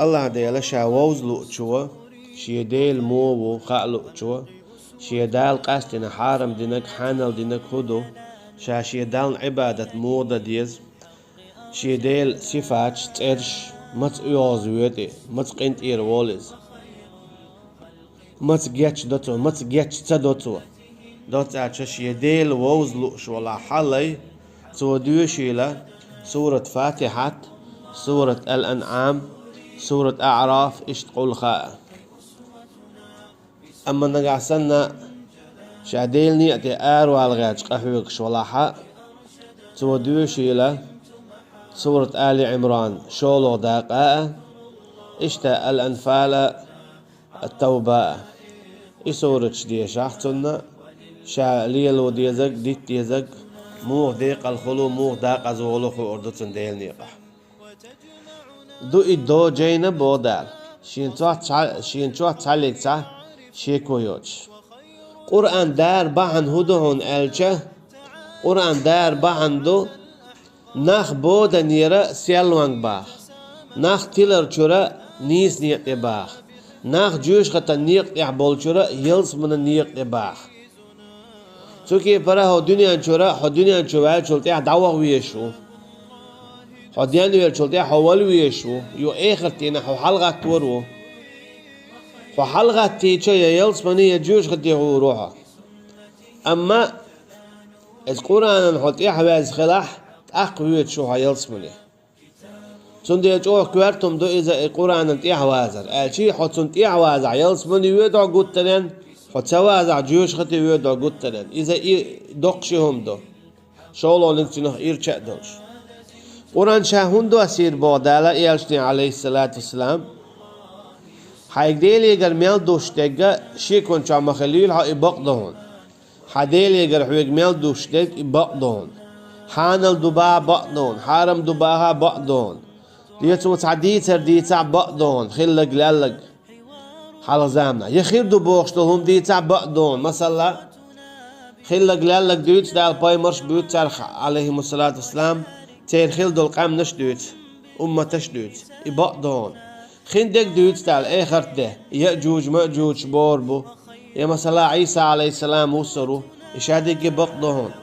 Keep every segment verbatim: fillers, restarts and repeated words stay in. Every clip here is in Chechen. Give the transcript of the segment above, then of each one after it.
АллахӀ Дела Ша вовза луучо, Шен Дела муха ву хаа луучо, Шен Дала къастийна хьарам динарг, хьанал динарг хӀун ду, ша Шен Далла Ӏибадат муха дан деза, Шен Дела сифаташ, цӀераш маца оьгӀазвоьду, маца къинтӀера волу иза, маца гечдо цо, маца геч ца до цо. Доцца аьлча, Шен Дела вовза лууш волахь хьалай, цо доьшийла сурат Фатихьат, сурат Ал-АнӀам, сурат АӀраф, иштта къулхӀа а. Амма нагахь санна ша Делан некъа тӀе аравала гӀерташ къахьоьгуш волахь а, цо доьшийла сурат Али Ӏимран, шолгӀа дакъа а, иштта Ал-Анфал а, Ат-Тавба а. И сураташ дешахь цунна, ша лело дезарг, дита дезарг, муха декъала хуьлу, муха декъаза волу хуур ду цунна Делан некъахь. Ду и до жайна боху Дала, шена чохь цхьа-, шена чохь цхьаллиг цхьа шеко йоцуш. Къуръан дара бахьана хӀун ду хьуна аьлча, Къуръан дара бахьана ду, нах боданера серлонга баха, нах тилар чура нийса некъа тӀе баха, нах жоьжахатан некъа тӀехь болчура ялсаманан некъа тӀе баха. Цу кепара хьо дуьнен чура, хьо дуьнен чу ваьллачул тӀехь дӀаваха везаш ву. Хьо денвеллачул тӀехь хьо вала везаш ву, юха эхартана хьо хьалагӀаттор ву. Хьо хьалагӀаттийча я ялсамане, я жоьжахате гӀур ву хьо. Амма иза Къуръанан хьо тӀехь ваьзна хилахь, тӀаккха воьду шу хьо ялсамане. Цундела чӀогӀа коьрта хӀума ду иза и Къуръанан тӀехь вазар. Аьлча хьо цунна тӀехь вазахь, ялсамане воьду хьо гуттарен, хьо ца вазахь, жоьжахате воьду хьо гуттарен. Иза и доккха ши хӀума ду. ШолгӀаниг цунах ирча а долуш. Къуръан ша хӀунда доссийра боху Дала элчане, Ӏалайхиссалату вассалам? Хьайга Делегара мел дуссуш дерг шекон чохь ма хилийла хьо, и бакъ ду хьуна. Хьан Делегара хьоьга мел дуссуш дерг и бакъ ду хьуна. Хьанал ду баха бакъ ду хьуна, хьарам ду баха бакъ ду хьуна. Я цо цхьа дийцар дийцахь бакъ ду хьуна, хилларг-лелларг хьалха заманахь. Я хир ду бохуш долу хӀума дийцахь бакъ ду хьуна. Масала, хилларг-лелларг дуьйцу Дала, пайхамарш буьйцу царах, Ӏалайхимуссалату вассалам, церан хилла долу къаьмнаш а дуьйцу, умматаш а дуьйцу. И бакъ ду хьуна. Хин дерг дуьйцу Дала, эхарт де, Яъжуж-Маъжуж бор бу. Я масала, Ӏийса, Ӏалайхиссалам, вуссур ву. И ша дерриге бакъ ду хьуна.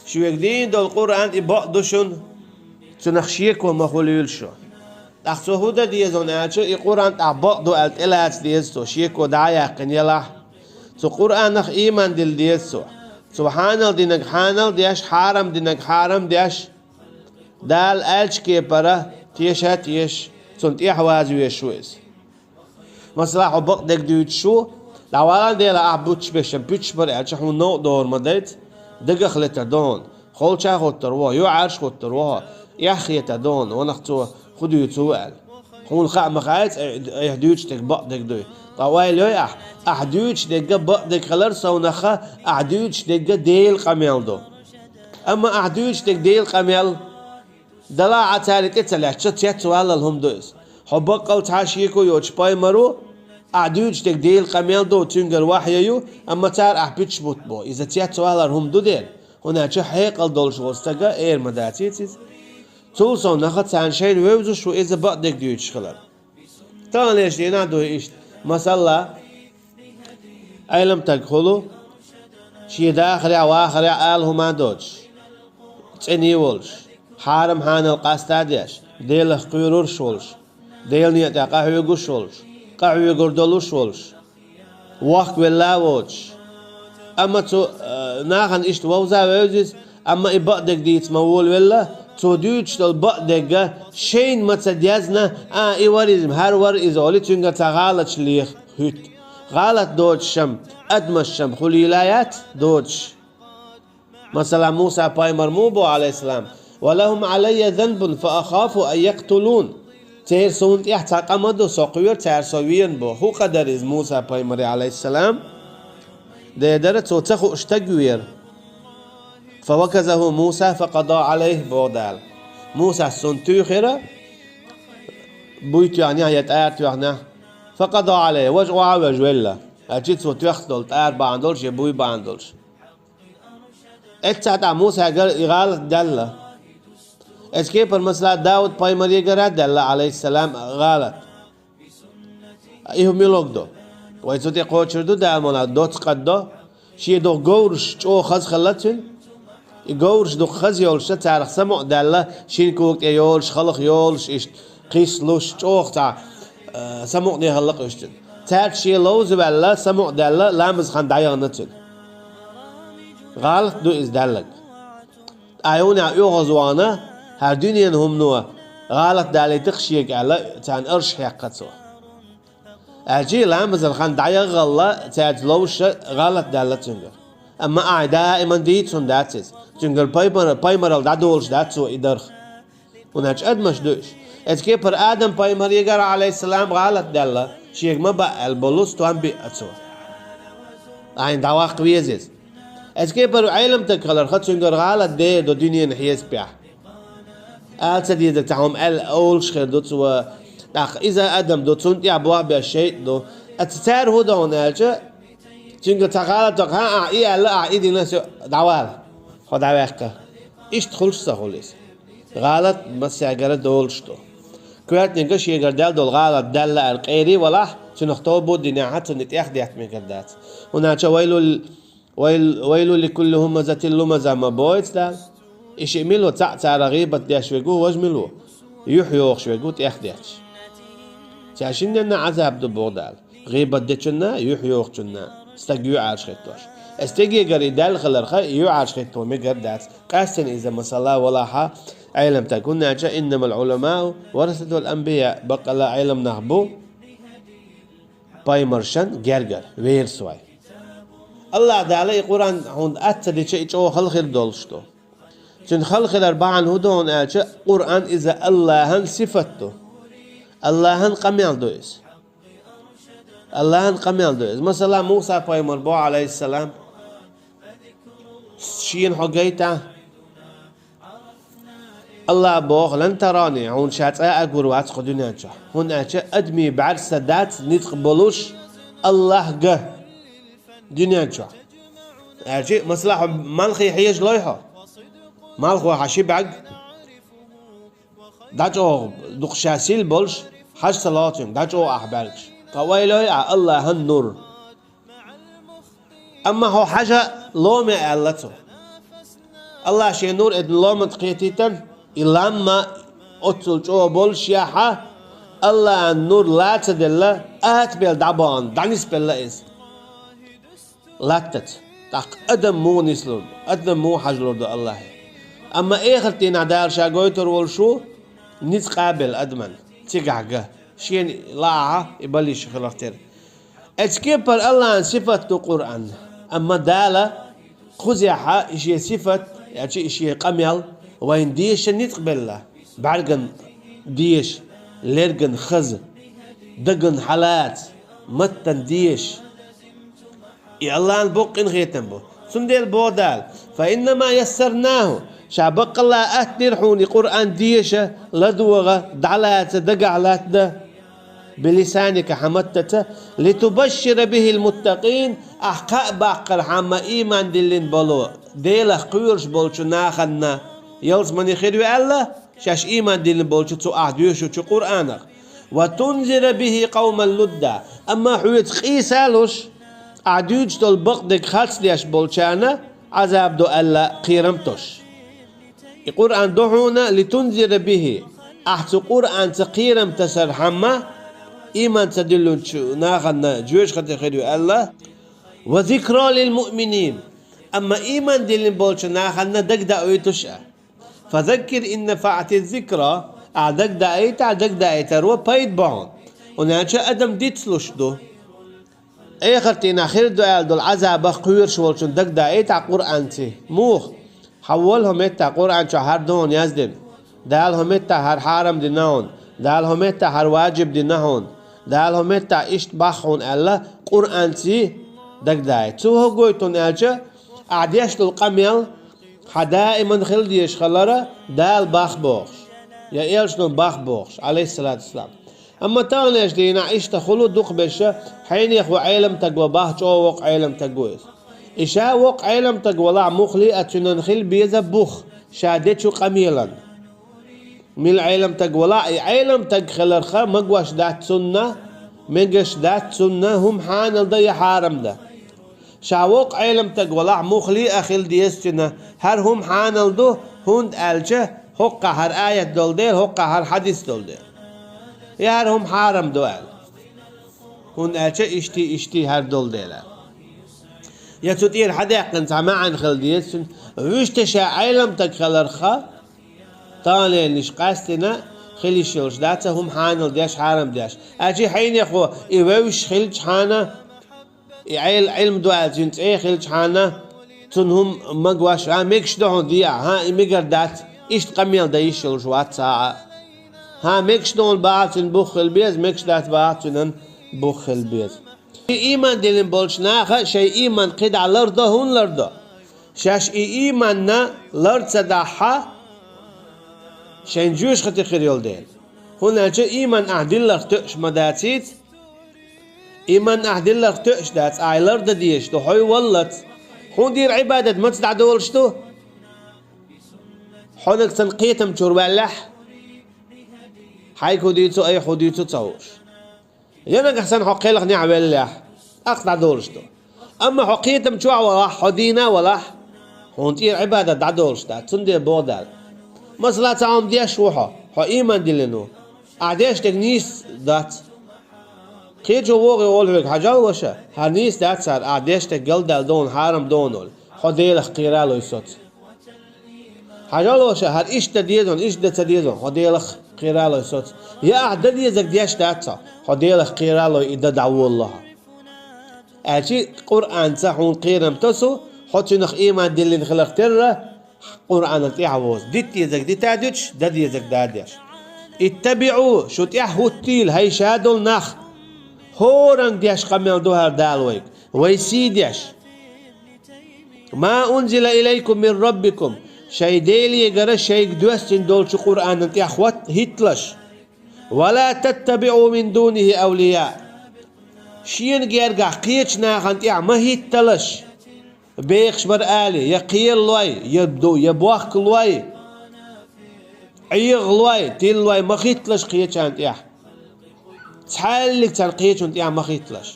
Шуьга дийна долу Къуръан и бакъ ду шуна, цунах шеко ма хуьлийла шу. ТӀаккха цо хӀун дан деза хьуна аьлча, и Къуръан тӀаккха бакъ ду аьлла тӀелаца деза цо, шеко дӀа а яьккхина елахь. Цу Къуръанах ийман дилла деза цо. Цо хьанал динарг хьанал деш, хьарам динарг хьарам деш, Дала аьллачу кепара теша а тешаш, цунна тӀехь ваза везаш ву иза. Масала, хьо бакъдерг дуьйцуш ву, дӀавала Дела, ахь буьтуш бешан пуьтуш бара аьлча, хьуна новкъа догӀур ма дайта, дагах летар ду хьуна, холча а хӀуттур ву хьо, юьхьӀаьржа а хӀуттур ву хьо, эхь хетар ду хьуна, ванах цо хӀун дуьйцу аьлла. Хьуна хаа ма хаьа иза, айхьа дуьйцуш дерг бакъдерг дуй. Ткъа ойла йой ахь, ахь дуьйцуш дерг бакъдерг хилар совнаха, ахь дуьйцуш дерг Делан къамел ду. Амма ахь дуьйцуш дерг Делан къамел далахь а, цара тӀе ца лаьттача, цецваллал хӀума ду иза. Хьо баккъал цхьа а шеко йоцуш пайхамар ву, ахь дуьйцуш дерг Делан къамел ду, цуьнгара вахьйу ю, амма цара ахь пуьтуш бутт бо. Иза цецваллар хӀума ду дела, хӀунда аьлча хьекъал долуш волу стага эр ма дацийца иза. Цул совнаха царна шайна вевзаш ву иза бакъдерг дуьйцуш хилар. Таханлерчу дийнахь а ду иштта. Масала, Ӏеламстаг хуьлу, шен дахарехь, вахарехь ала хӀума а доцуш, цӀена а волуш, хьарам-хьанал къаста а деш, Делах кхоьруш а волуш, Делан некъа тӀехь къахьоьгуш а волуш, къахьоьгур долуш а волуш, вохкавелла а воцуш. Амма цу, э, нахана иштта вовза а вевза иза, амма и бакъдерг дийца ма волавелла, цо дуьйцуш долу бакъдерг шайна ма ца дезна, а, и вара иза, хӀара вара иза олий, цуьнгара цхьа гӀалаташ леха хӀуьтту. ГӀалат доцуш-м, адамаш-м хуьлийла яц доцуш. Масала, Муса пайхамар муха бо, Ӏалайхиссалам: «Ва лахум Ӏалайя занбун фа ахафу ан яктулун». Церан суна тӀехь цхьа къа ма ду, со кхоьру, цара со веана бо. ХӀун къа дара иза Муса пайхамаре, Ӏалайхиссалам? Дедара, цо ца хууш стаг вера. «Фа ваказаху Муса фа къада Ӏалайхи», боху Дала. Мусас цунна туьйхира, буй тоьхнехь я тӀара тоьхнехь, «фа къада Ӏалайхи», важа охьа а вежа велла. Аьлча цо тоьхна долу тӀара бахьана долуш я буй бахьана долуш. Эццахь тӀаккха Мусагара и гӀалат даьлла. Эцу кепара, масала, Дауд пайхамарегара даьлла, Ӏалайхиссалам, гӀалат. И хӀу мила ду? Вай цу тӀе кхочур ду, Дала мана доцца къаддо. Шен духьа говраш чӀогӀа хаза хилла цуьнан. И говраш дукха хаза йолуш, царах самукъадаьлла, шина кога тӀе йолуш, халха йолуш, иштта кхийсалуш, чӀогӀа цхьа, э, самукъане хилла-кх уьш цуьнан. Цаьрца шен ловза ваьлла, самукъадаьлла, ламаза хан дӀаяхна цуьнан. ГӀалат ду иза даьлларг. Ткъа хӀунда аьлча оьгӀазвахана, хӀара дуьненан хӀумано гӀалат далийта-кх шега аьлла, царна арш хьекха цо. Аьлча ламазан хан дӀаяххалла, цаьрца ловзуш гӀалат даьлла цуьнгара. Амма ахь даиман дийца хӀума дац иза. Цуьнгара пайхамар-, пайхамаралла дӀадолуш дац цо и дарх. ХӀунда аьлча адамаш ду уьш. Эцу кепара Адам-пайхамарегара, Ӏалайхиссалам, гӀалат даьлла, шега ма баа аьлла болу стом биъна цо. Ахьа дӀаваккха веза иза. Эцу кепара Ӏеламстаг хиларх, цуьнгара гӀалат дер ду дуьненан хьесапехь. Ала ца дезарг цхьа хӀума аьлла олуш хир ду цо, тӀаккха иза адам ду, цунна тӀехь болх беш шайтӀа ду. Ткъа цара хӀун до хьуна аьлча, цуьнгара цхьа гӀалат ваха, хӀан, ахь и аьлла, ахь и дина, всё, дӀавала, хьо дӀаваьккха. Иштта хуьлуш ца хуьлу иза. ГӀалат массаьргара долуш ду. Коьртаниг шегара даьлла долу гӀалат даьлла аьлла къера валахь, цуьнах тоба а динехь, цунна тӀех детта мегар дац. ХӀунда аьлча вайлул, вайл-, вайлул ликулли хӀумазатил лумаза ма боху Дала. И шиъ мила ву, цхьаъ царах гӀийбат деш верг ву, важа мила ву, юьхь йохуш верг ву, тӀех детташ. Цаьршинненна Ӏазаб ду боху Дала. ГӀийбат дечунна, юьхь йохучунна стаг юьхьӀаьржа хӀиттош. Стегегара и даьлла хиларх, и юьхьӀаьржа хӀитто мегар дац. Къаьстина иза масала валахь Ӏеламстага, хӀунда аьлча: «Иннамал Ӏуламау варасатул анбия», баккъалла Ӏелам нах бу пайхамаршан гергара, верасой. АллахӀ Дала и Къуръан хьуна атта дича, и чӀогӀа хала хир долуш ду. Цуьнан хала хилар бахьана хӀун ду хьуна аьлча, Къуръан иза АллахӀан сифат ду. АллахӀан къамел ду иза. АллахӀан къамел ду иза. Масала, Муса-пайхамар боху, Ӏалайхиссалам, шена хьо гайта. АллахӀа боху: «Лан тарани», хьуна ша цкъа а гур вац кху дуьнен чохь. ХӀунда аьлча адамийн бӀаьрг сан дац ницкъ болуш АллахӀга дуьнен чохь. Аьлча, масала, хьо малхе хьежалой хьо? Малхо хьан ши бӀаьрг дӀачӀогӀа, дукха ша сийлахь болуш, хьажа ца лоцуьнга, дӀачӀогӀа ахь бӀаьргаш. Ткъа ойла йой ахь АллахӀан нур. Амма хьо хьажа ломе аьлла цо. АллахӀа шен нур и ломан тӀе кхетийтина, и лам а оццул чӀогӀа болуш яхь, АллахӀан нур ла ца делла, атабелла дӀабахана, дӀанисбелла иза латтаца. ТӀаккха адам муха нислур ду, адам муха хьажалур ду АллахӀе? Амма эхарт дийнахь Дала ша гойтур волуш ву ницкъ а белла адаман, цигахь ган, шена лаахь и балиш хиларх тера. Эцу кепара АллахӀан сифат ду Къуръан. Амма Дала кхузахь и шен сифат, аьлча и шен къамел вайна деша ницкъ белла. БӀаьрган деша, лерган хаза, даган хьалаца, маттан деша. И АллахӀан боккъа къинхетам бу. Цундела боху Дала: «Фа иннама яссарнаху», ша баккъалла аттанера хьуна и Къуръан деша, ладогӀа, дӀалаца, дагахь латта, «билисаника», хьан маттаца, «литубашшира бихил муттакъин», ахь кхаъ баккхархьама ийман диллина болу, Делах кхоьруш болчу нахана ялсамани хир ю аьлла, шаьш ийман диллина болчу цу ахь доьшучу Къуръанах. «Ва тунзира бихи къавман лудда». Амма хьоьца къийса а луш, ахь дуьйцуш долу бакъдерг харцдеш болчарна Ӏазаб до аьлла, кхерам тосуш. И Къуръан до хьуна «литунзира бихи», ахь цу Къуръанца кхерам тасархьама, ийман ца диллинчу нахана жоьжахати хир ю аьлла, «ва зикра лил муъминин», амма ийман диллина болчу нахана дагадоуьйтуш а. «Фазаккир ин нафаъати зикра», ахь дагадоуьйтахь, дагадаийтаро пайда бо хьуна. ХӀунда аьлча адам дицлуш ду. Эхарт дийнахь хир ду аьлла долу Ӏазабах кхоьруш волчун дагадоуьйтахь Къуръанций. Муха? Хьан волу хӀун меттахь Къуръан чохь хӀара ду хьуна яздина? Дала хӀун меттахь хӀара хьарам дина хьуна? Дала хӀун меттахь хӀара ваджиб дина хьуна? Дала хӀун меттахь иштта боху хьуна аьлла, Къуръанций дагадаийта. Цо хӀун гойту хьуна аьлча, ахь деш долу къамел хьан даиман хила дезаш хилар Дала боху бохуш, я элчано боху бохуш, Ӏалайхиссалату вассалам. Амма таханлерчу дийнахь иштта хуьлу дукхахберш, хьенех ву Ӏеламстаг ван боху, чӀогӀа воккха Ӏеламстаг ву иза. И ша воккха Ӏеламстаг валахь, муххале а цуьнан хила беза бух ша дечу къамелан. Мила Ӏеламтаг валахь, и Ӏеламтаг хиларха магош дац цунна, мегаш дац цунна хӀума хьанал дан я хьарам дан. Ша воккха Ӏеламтаг валахь, муххале а хила деза цуьнан, хӀара хӀума хьанал ду, хӀунда аьлча хӀоккхахь хӀара аят долу дела, хӀоккхахь хӀара хьадис долу дела. Я хӀара хӀума хьарам ду аьлла, хӀунда аьлча иштта, иштта хӀара долу дела. Я цу тӀера хьадаьккхина цхьа маьӀна хила деза цуьнан, вуьшта ша Ӏеламтаг хиларха, таханлернаш къаьстина хила йиш йолуш дац хӀума хьанал деш, хьарам деш. Аьлча хьенехо и вевзаш хилчахьана, и Ӏел-, Ӏилма ду аьлла цуьнан цӀе хилчахьана, цунна хӀума магош, хӀан, мегаш ду хьуна де ахь, хӀан, и мегар дац, иштта къамел дан йиш йолуш вац цхьа а. ХӀан, мегаш ду хьуна бахахь, цуьнан бух хила беза, мегаш дац бахахь, цуьнан бух хила беза. И ийман диллина болчу наха шайн ийман кхидӀа лардо, хӀунда лардо? Шаьш и ийманна лар ца дахь, шайна жоьжахати хир йолу дела. ХӀунда аьлча ийман ахь дилларх тоьуш ма дацийца, ийман ахь дилларх тоьуш дац, ахь лардан дезаш ду, хьо валлалц. Хьуна дийр Ӏибадат маца дӀадолуш ду? Хьо нагахь санна кхетам чуьра ваьллехь, хьайх хӀун дуьйцу, айхьа хӀун дуьйцу ца хууш. Я нагахь санна хьо кхелханехь веллехь, тӀаккха дӀадолуш ду. Амма хьо кхетам чохь валахь, хьо дийна а валахь, хьуна тӀера Ӏибадат дӀадолуш дац, цундела боху Дала. Масала, цхьа хӀума деш ву хьо, хьо ийман диллина ву, ахь деш дерг нийса дац. Кхечо вогӀий олу хьоьга: «Хьажал, ваша, хӀара нийса дац хӀара, ахь деш дерг галдаьлла ду хьуна, хьарам ду хьуна», олий, хьо Делах кхералой соц. «Хьажал, ваша, хӀара иштта дан деза хьуна, иштта дан ца деза хьуна», хьо Делах кхералой соц. Я ахь дан дезарг деш дац хьо, хьо Делах кхералой и дан дӀаволало хьо. Аьлча Къуръанца хьуна кхерам тосу, хьо цуьнах ийман диллина хиларх терра, Къуръанна тӀаьхьа вовза. Дита дезарг дита а дуьтуш, дан дезарг дан а деш. «Иттабиъу», шу тӀаьхьа хӀуттийла, хӀай ша долу нах. ХӀоранга деш къамел ду хӀара Дала вайга, вай сий деш. «Ма унзила илайкум мин раббикум», шайн Делегара шайга доьссина долчу Къуръанна тӀаьхьа хӀот-, хӀитталаш. «Ва ла таттабиъу мин дунихи авлияъ». Шена гергахь кхечу нахана тӀаьхьа ма хӀитталаш. Бехаш бара алий, я кхералой, я ду-, я бохкалой, Ӏехалой, тилалой ма хӀитталаш кхечарна тӀаьхьа. Цхьаьллиг царна кхечунна тӀаьхьа ма хӀитталаш.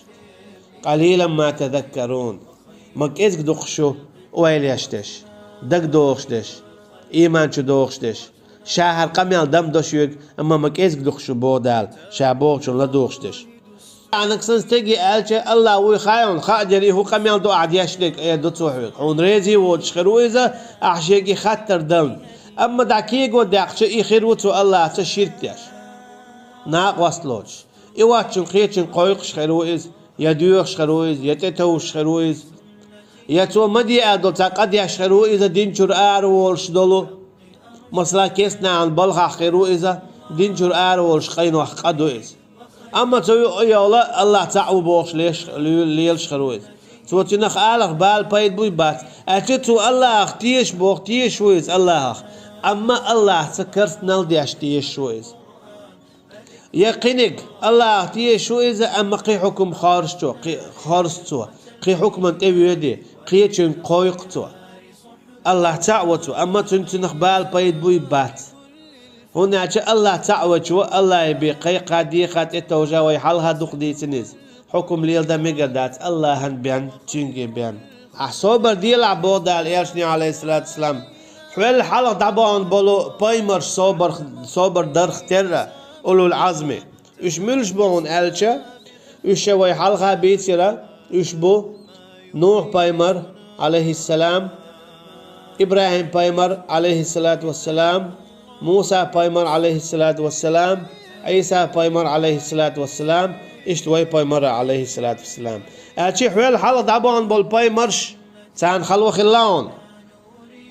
«Къалилам ма тазаккарун». Ма кӀезиг ду-кх шу ойла еш дерш, дагадогӀуш дерш, ийман чу догӀуш дерш. Ша хӀара къамел дан до шуьга, амма ма кӀезиг ду-кх шу, боху Дала, ша бохучунна ладугӀуш дерш. Нагахь санна стеге аьлча, АллахӀ вуй хаьий хьуна, хаа дерриг хӀун къамел ду ахь деш дерг, эр ду цо хьоьга. Хьуна реза воцуш хир ву иза, ахь шега и хаттар дална. Амма дӀа кего даьккхича, и хир ву цо АллахӀца ширк деш, накъост лоцуш. И воцчунна кхечунна кхойкхуш хир ву иза, я доьхуш хир ву иза, я тӀетовжуш хир ву иза. Я цо ма де аьлла долу цхьа къа деш хир ву иза, дин чуьра ара волуш долу. Масала, кестнахьан балхахь хир ву иза, дин чуьра ара волуш къайнах къа ду иза. Амма цо юкъа йовла, АллахӀ цхьаъ ву бохуш леш-, лу-, лелаш хир ву иза. Цо цуьнах аларх бала пайда буй, бац. Аьлча цо АллахӀах теша боху, теша ву иза АллахӀах. Амма АллахӀца керстанал деш теша ву иза. Я кхиниг, АллахӀах теша ву иза, амма кхин хьукум хоржу цо, кхин хоржу цо, кхин хьукман тӀе воьду, кхечуьнга кхойкху цо. АллахӀ цхьаъ ву цо, амма цуьнан цуьнах бала пайда буй, бац. ХӀунда аьлча АллахӀ цхьаъ ву цо, АллахӀе бен кхайкха, деха, тӀетовжа, вай хьалха дукха дийцина иза. Хьукум леладан мегар дац АллахӀан бен, цуьнга бен. Ахь собар делахь, боху Дала элчане, Ӏалайхиссалату вассалам. Хьол хьалха дӀабахана болу пайхамарш собар, собар дарх терра, улул Ӏазми. Уьш муьлш бу хьуна аьлча, уьш ша вай хьалха бийцира, уьш бу Нухь пайхамар, Ӏалайхиссалам, ИбрахӀим пайхамар, Ӏалайхиссалату вассалам, Муса пайхамар, Ӏалайхиссалату вассалам, Ӏийса пайхамар, Ӏалайхиссалату вассалам, иштта вай пайхамар, Ӏалайхиссалату вассалам. Аьлча хьол хьалха дӀабахана болу пайхамарш, царна хало хилла хьуна.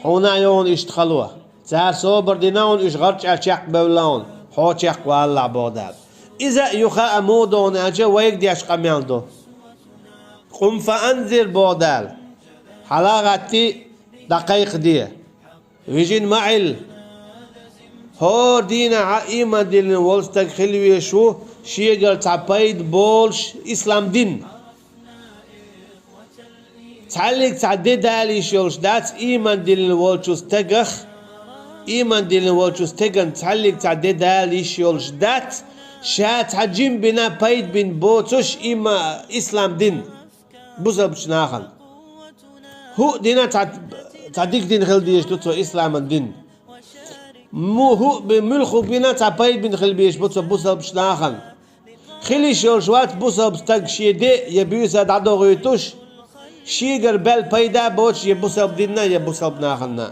Хьуна а йогӀуна иштта хало. Цара собар дина хьуна, уьш гӀарчӀа чекхбевлла хьуна, хьо чекхвалалахь, боху Дала. Иза а юха а муха догӀу аьлча, вайга деш къамел ду. «Къум фа анзир», боху Дала. Хьала а гӀатти, дӀакхайкхаде. Вижина ма Ӏилла. ХӀора дийнахьа ийман диллина волу стаг хила везаш ву, шегара цхьа пайда болуш ислам дин. Цхьаьллиг цхьа де дала йиш йолуш дац ийман диллина волчу стагах Ийман диллина волчу стеган цхьаллиг цхьа де Дала йиш йолуш дац, ша цхьа жима бина пайда бина боцуш ийма-, ислам дин бусалбачу нахана. ХӀуъ дина цхьа, цхьа дика дин хила дезаш ду цо, исламан дин. Му-, хӀуъ би-, муьлхха бина цхьа пайда бина хила безаш бу цо бусалбачу нахана. Хила йиш йолуш вац бусалба стаг шен де я буьйса дӀадохуьйтуш, шегара баьлла пайда а боцуш я бусалба динна, я бусалба нахана.